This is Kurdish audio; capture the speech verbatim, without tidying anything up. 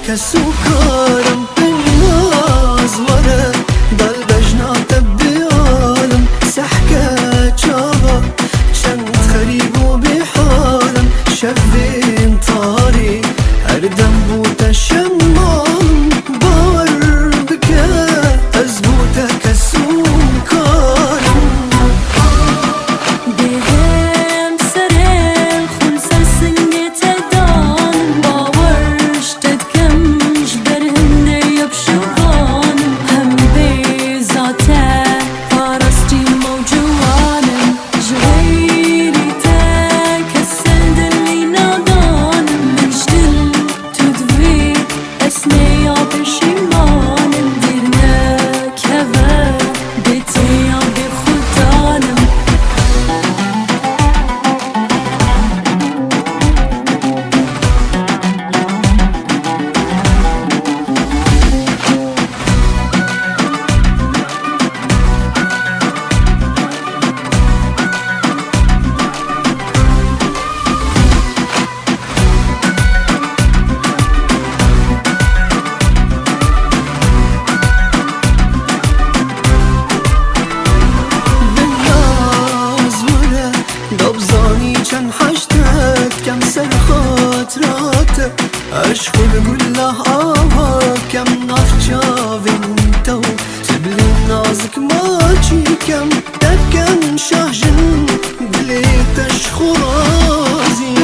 Kesukarim bin naz were, dal bejna te biyalim, sehke çava, çend xerîb û bêhalim, şevên tarî, her dem bû te şemalim, bawer bike, ez bû te kesukarim. Bêhem serê xwe li ser singê te danim, bawer ji te dikim, ji ber hindê ye pişivanim, hem bêza te parastî me û ciwanim, ji xeyrî te kes ser dilî nadanim, min ji dil tu divî, ez nêya pişîmanim, dîr nekeve, bê te ya bê xwe danim. Bin naz were, da bizanî çend heştet kem ser xatira te. Ez ji xwe li gulah ava kem nav çavên te û tu bilî nazik maçî kem. Te ken şah jin dilê te ji xwe razî.